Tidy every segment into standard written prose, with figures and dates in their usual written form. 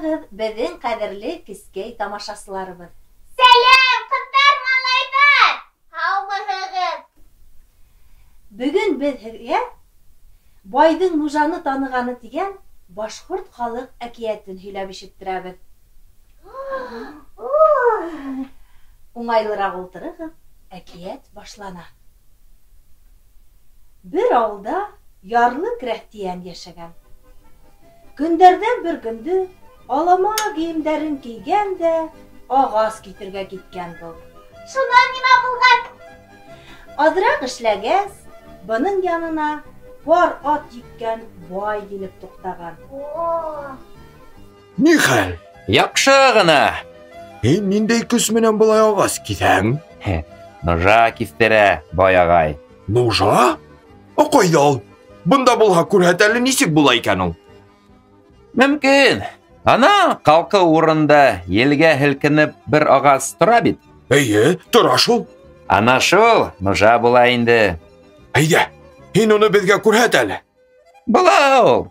Һаумыһығыҙ, беҙҙең ҡәҙерле кескәй тамашасыларыбыҙ. Сәләм, ҡыҙҙар, малайҙар! Һаумыһығыҙ! Бөгөн беҙ һеҙгә Байҙың нужаны танығаны тигән башҡорт халыҡ әкиәтен һөйләп ишеттерәбеҙ. Уңайлыраҡ ултырығыҙ, әкиәт башлана. Бер ауылда ярлы крәҫтиән йәшәгән. Көндәрҙән бер көндө алама кейемдәрен кейгән дә ағас киҫергә киткән был. Шунан нимә булған? Аҙыраҡ эшләгәс, бының янына пар ат еккән бай килеп туҡтаған. Ни хәл? Яҡшы ғына. Һин ниндәй көс менән былай ағас киҫәң? Нужа киҫтерә, бай ағай. Нужа? Ә ҡайҙа ул? Бында булһа күрһәт әле, нисек була икән ул? Мөмкин. Ана ҡалҡыу урында елгә һелкенеп бер ағас тора бит. Эйе, тора шул. Ана шул нужа була инде. Әйҙә, һин уны беҙгә күрһәт әле. Була ул.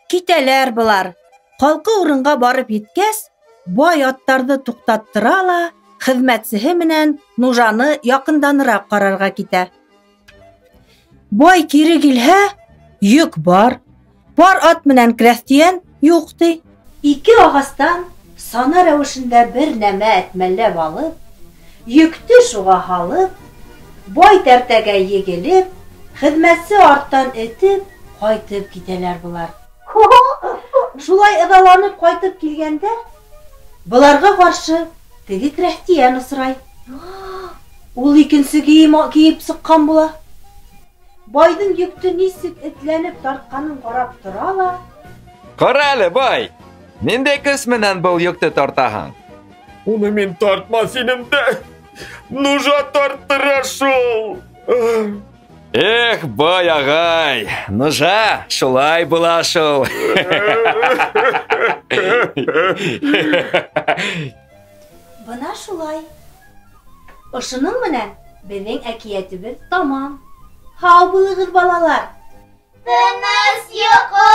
Китәләр былар. Ҡалҡыу урынға барып еткәс, бай аттарҙы туҡтаттыра ла, хеҙмәтсеһе менән нужаны яҡынданыраҡ ҡарарға китә. Бай кире килһә, йөк бар, пар ат менән крәҫтиән юҡ ти. Ике ағастан сана рәүешендә бер нәмә әтмәлләп алып, йөктө шуға һалып, бай тәртәгә егелеп, хеҙмәтсе арттан этеп, ҡайтып китәләр былар. Шулай ыҙаланып ҡайтып килгәндә, быларға ҡаршы теге крәҫтиән осрай. Ул икенсе кейем кейеп сыҡҡан була. Байҙың йөктө нисек этләнеп тартҡанын ҡарап тора ла. Ҡара әле, бай, ниндәй көс менән был йөктө тартаһың? Уны мин тартмаҫ инем дә, нужа тарттыра шул. Эх, бай ағай, нужа шулай була шул. Бына шулай. Ошоноң менән беҙҙең әкиәтебеҙ тамам. Һау булығыҙ, балалар. Тыныс йоҡо!